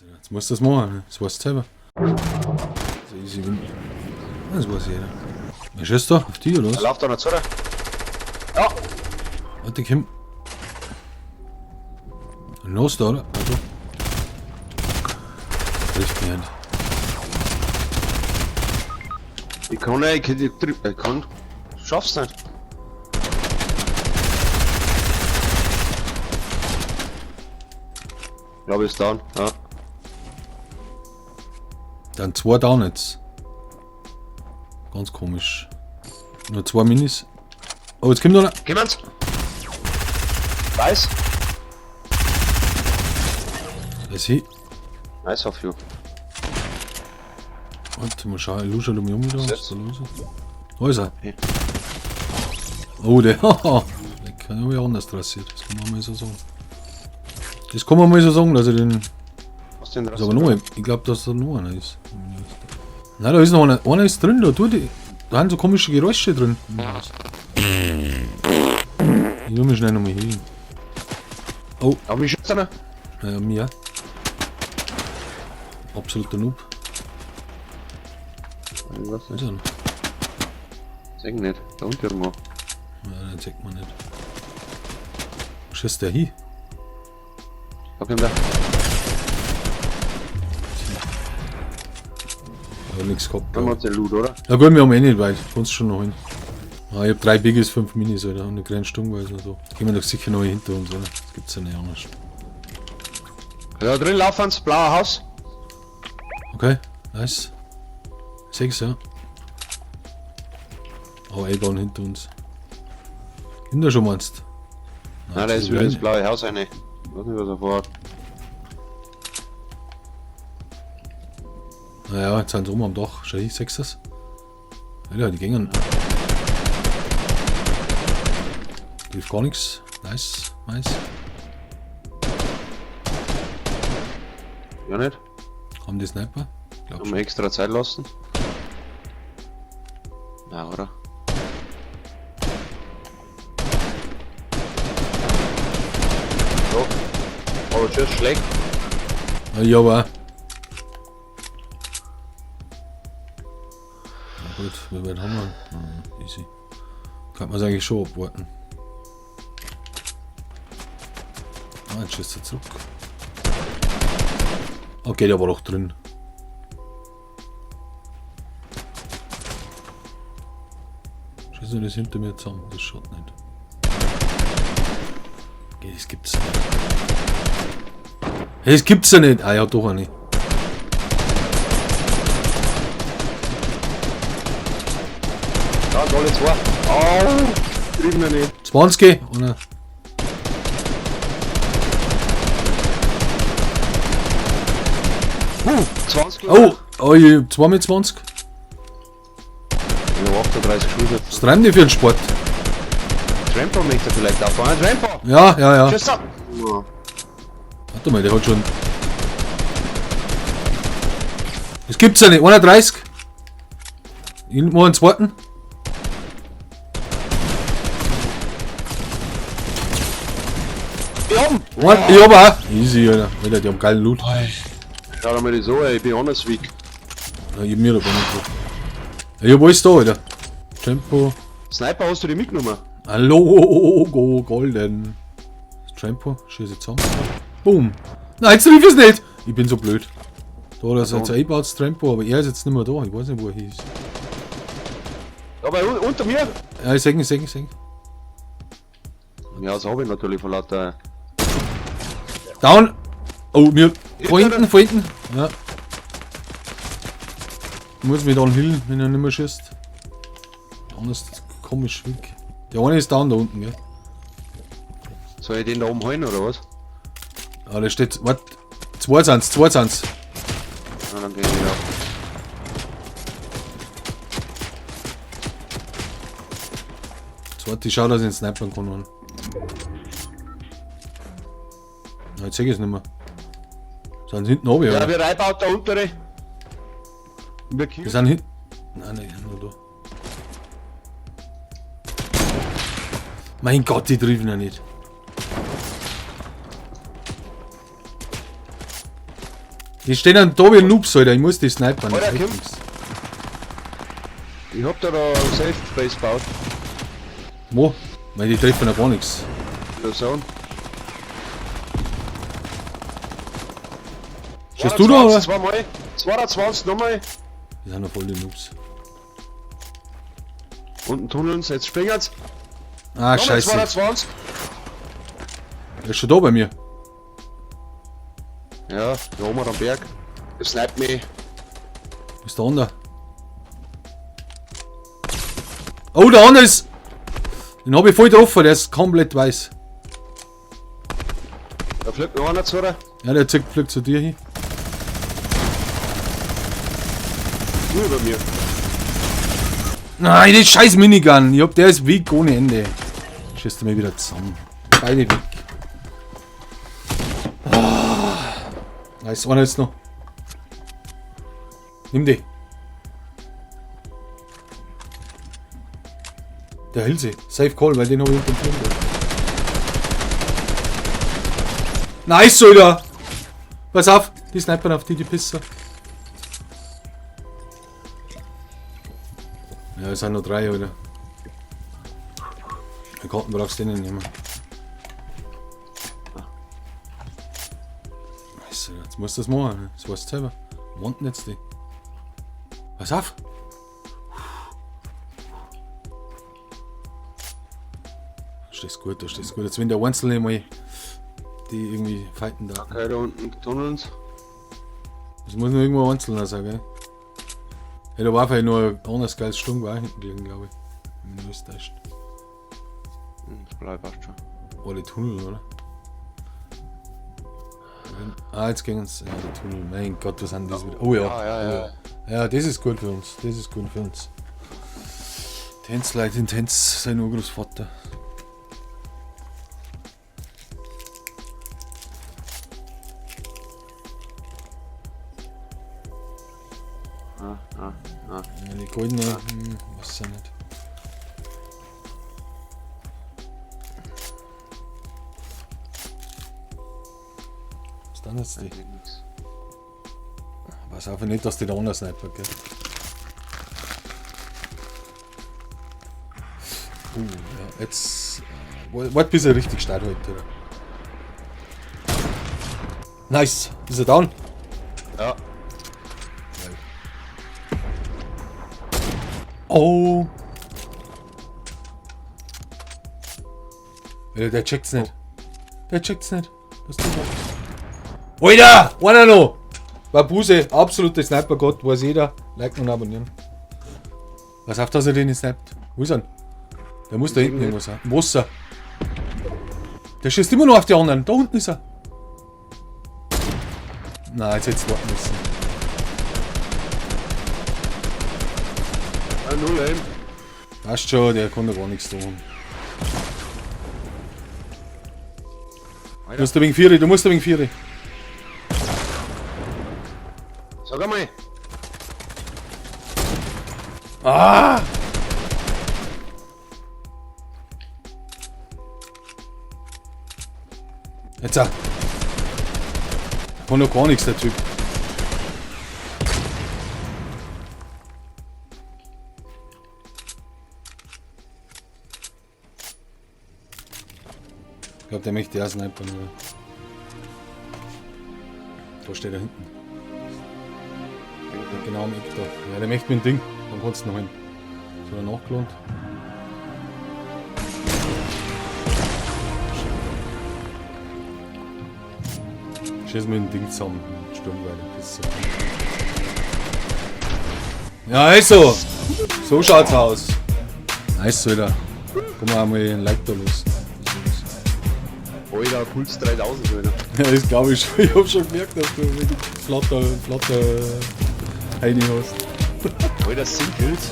Jetzt musst du das machen, das weißt du selber. So easy win. Das weiß jeder. Wer schießt da? Auf die oder Er was? läuft da noch zu, oder? Ja! Warte, komm. Los da, oder? Warte. Trifft mich nicht. Ich kann nicht, ich kann. Schaff's nicht. Ich glaube, ist down. Ja. Dann zwei down jetzt. Ganz komisch. Nur zwei Minis. Oh, jetzt kommt noch einer. Kommen's! Weiß! Der ist hier. Nice of you. Warte mal schauen, Luscha um mich um da. Was ist da los? Wo ist er? Hier. Oh, der. Der kann ja anders dressiert. Das kann man mal so sagen. Das kann man mal so sagen, dass er den. Was denn Ist aber noch ein. Ich glaube, dass da noch einer ist. Nein, da ist noch einer. Einer ist drin, da tut die. Da sind so komische Geräusche drin. Ich will mich schnell nochmal hin. Oh. Aber mich schießt einer. Ja, mir. Absoluter Noob. Ich weiß Wo ist nicht. er denn? Seh ich nicht. Da unten irgendwo. Ja, den zeigt man nicht. Wo schießt der hin? Da kommt er. Ich hab nichts gehabt. Da haben wir den Loot, oder? Ja gut, wir haben eh nicht weit. Kannst schon noch hin. Ah, ich hab 3 Biggies, 5 Minis, Alter. Und eine kleine Sturmweise noch da. Gehen wir doch sicher noch hinter uns, oder? Das gibt's ja nicht anders. Da drin laufen sie, blauer Haus. Okay, nice. 6, ja. Oh, A-Bahn hinter uns. Kommt der schon, meinst du? Nein, der ist wieder ins blaue Haus rein. Ich weiß nicht, was er vorhat. Naja, jetzt sind sie oben am Dach. Schau, ich sechs das. Alter, die gängen. Trifft gar nichts. Nice, nice. Ja, nicht? Haben die Sniper? Glaub Haben schon. wir extra Zeit lassen? Na, oder? So. Aber tschüss, schlecht. Ja, ich aber auch. Na gut, wie weit haben wir? Ah, easy. Kann man es eigentlich schon abwarten. Ah, jetzt schießt er zurück. Okay, der war doch drin. Schießen wir das hinter mir zusammen, das schaut nicht. Okay, das gibt's nicht. Hey, das gibt's ja nicht! Ah ja, doch auch nicht. Da, und alle zwei. Au! Trieben wir nicht. 20, oder? 20. Oh! Oh, ich hab 2 mit 20. Ich hab 38 Schuhe jetzt. Was treiben die für einen Sport? Trampo möchte vielleicht aufbauen. Trampo! Ja, ja, ja. Tschüss! Ja. Warte mal, der hat schon. Das gibt's ja nicht. 31. Ich mach einen zweiten. Ja! Ich hab auch. Easy, Alter. Alter, die haben geilen Loot. Schau dir mal das an, ey, ich bin anders weak. Ja, ich hab mir da gar nicht drauf. Ja, ich hab alles da, Alter. Tempo. Sniper hast du die mitgenommen? Hallo, go, golden. Trampo, schieße zusammen. Boom. Nein, jetzt triff ich's nicht! Ich bin so blöd. Da, das ist jetzt eingebaut, das Trampo, aber er ist jetzt nicht mehr da. Ich weiß nicht, wo er ist. Aber unter mir? Ja, ich seh ihn, ich seh ihn, ich seh ihn. Ja, das hab ich natürlich von lauter. Down! Oh, mir. Von hinten, von hinten. Ja. Ich muss mich dann healen, wenn er nicht mehr schießt. Der andere ist komisch weg. Der eine ist down da unten, gell? Soll ich den da oben holen oder was? Ah, da steht. Warte. Zwei sind's, zwei sind's. Na, dann geh ich wieder. Zweite, ich schau, dass ich den snipern kann. Mann. Na, jetzt seh ich es nicht mehr. Sind sie hinten oben, Ja, oder? wir reinbaut der untere. Wir Die sind hinten. Nein, nein, nur da. Mein Gott, die treffen ja nicht. Die stehen dann da wie Noobs, Alter. Ich muss die snipern. Alter, Das hilft komm. nix. Ich hab da da ein Safe Space gebaut. Wo? Weil die treffen ja gar nichts. In der Zone. Stehst du da, oder? Zweimal. 22 nochmal. Die sind noch voll die Noobs. Unten tunneln sie, jetzt springen's. Ah, Nochmal scheiße. 22. Er ist schon da bei mir. Ja, da oben am Berg. Das sniped mich. Wo ist der andere? Oh, der andere ist... Den hab ich voll getroffen, der ist komplett weiß. Da fliegt noch einer zu, oder? Ja, der fliegt zu dir hin. Nur über mir. Nein, das scheiß Minigun. Ich hab, der ist weak ohne Ende. Schießt er mir wieder zusammen. Beide weg. Ah. Nice, einer jetzt noch. Nimm die. Der hält sie. Safe Call, weil den hab ich unter dem Turm. Nice, Alter! Pass auf, die snipern auf die, die Pisser. Ja, es sind noch 3, Alter. Die Karten brauchst du nicht nehmen. Nice, Alter. Jetzt musst du das machen, das weißt du selber. Wanten jetzt die. Pass auf! Da stehst gut, da stehst gut. Jetzt wenn der Einzelne mal die irgendwie fighten da. Okay, da unten tunneln sie. Das muss nur irgendwo ein Einzelner sein, gell? Ja, da war vielleicht nur ein anderes geiles Sturm war hinten gelegen, glaube ich. Wenn mich nicht täuscht. Das bleibt passt schon. Oh, die Tunnel, oder? Ah, jetzt gehen sie. Ja, die Tunnel. Mein Gott, was sind das wieder? Oh ja. Ja, ja, ja. Oh, ja. Ja, das ist gut für uns. Das ist gut für uns. Tänzleute, Tänz, sein Urgroßvater. Ah, ah, ah. Ja, die goldene, weiß ich nicht. Was ist denn jetzt die? Pass auf nicht, dass die da anders snipert, gell? Ja, jetzt. Wart bis er richtig stark halt, oder? Nice! Ist er down? Ja. Oh! Alter, der checkt's nicht. Der checkt's nicht. Das tut er. Alter! Einer noch! Wabuse, absoluter Sniper-Gott, weiß jeder. Liken und abonnieren. Pass auf, dass er den nicht sniped. Wo ist er? Der muss da hinten irgendwo sein. Im Wasser. Der schießt immer noch auf die anderen. Da unten ist er. Na, jetzt hättest du warten müssen. Ja, null Aim. Passt schon, der kann da gar nichts tun. Du musst wegen Vieri, du musst wegen Vieri. Sag einmal. Ah! Jetzt auch. Kann doch gar nichts, der Typ. Ich glaub, der möchte ja snipern, oder? Da steht er hinten. Ja, genau am Eck da. Ja, der möchte mit dem Ding. Dann kannst du noch hin. Ist er nachgelohnt? Schieß mit dem Ding zusammen. Sturmweile. Pisse. Ja, also. So schaut's aus. Nice, Alter. Komm mal einmal ein Like da los. Alter, Puls 3000 schon wieder. Ja, das glaub ich schon. Ich hab schon gemerkt, dass du wirklich flotter Heini hast. Alter, 7 Kills.